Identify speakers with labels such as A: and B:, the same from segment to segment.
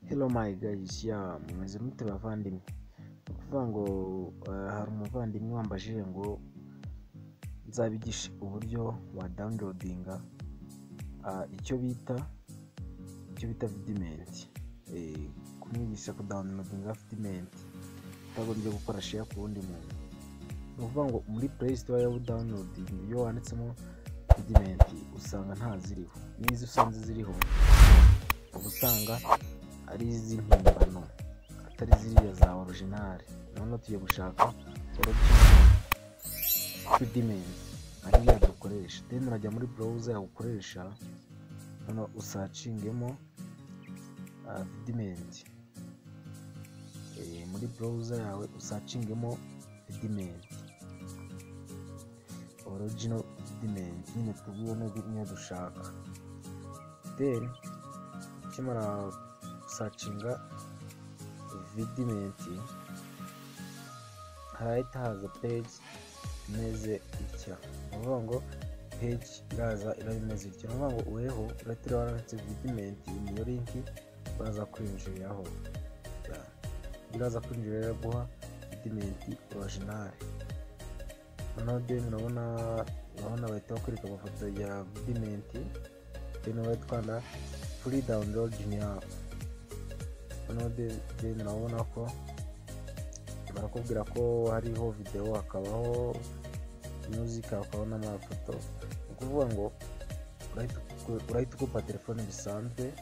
A: Hello my guys, ya mumeze mute bavandimwe? Ni ukuvuga ngo hari umuvandimwe wambajije ngo nzabigishe uburyo wa downloadinga icyo bita VidMate, kumwigisha kudownloadinga VidMate utagombye gukora share ku wundi muntu. Ni ukuvuga ngo muri Play Store ya downloading, iyo wanditsemo VidMate usanga nta ziriho, n'izo usanze ziriho uba usanga ari iz'impimbano, atari ziriya za original. Noneho tugiye gushaka original VidMate ariya dukoresha. Then urajya muri browser yawe ukoresha, noneho usearchingemo VidMate. Muri browser yawe usearchingemo VidMate, original VidMate nyine, tubibone niyo dushaka. Then ukimara gusearchinga VidMate, harahita haza page imeze itya. Ni ukuvuga ngo page iraza iraba imeze itya. Ni ukuvuga ngo weho urahita ureba handitse VidMate, niyo link uraza kwinjiriraho. Iraza kwinjira iraguha VidMate original. Noneho then urabona bahita bakwereka amafoto ya VidMate, then urahita ukanda free download now. Noneho then urabona ko barakubwira ko hariho video, hakabaho music, hakabaho n'amafoto. Ni ukuvuga ngo urahita ukupa telefone bisanzwe,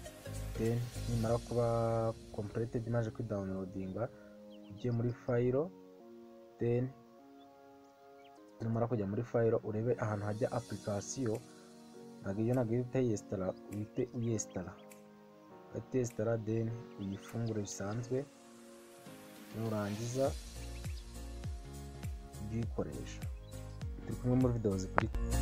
A: then nimara kuba completed, imaze kwidownloadinga, ujye muri file. Then numara kujya muri file, urebe ahantu hajya application. Ntabwo iyo utayinstalla, uhite uyinstalla, uhite uyinstalla, then uyifungure bisanzwe. Nurangiza ujye uyikoresha. Turi kumwe muri video zikurikira.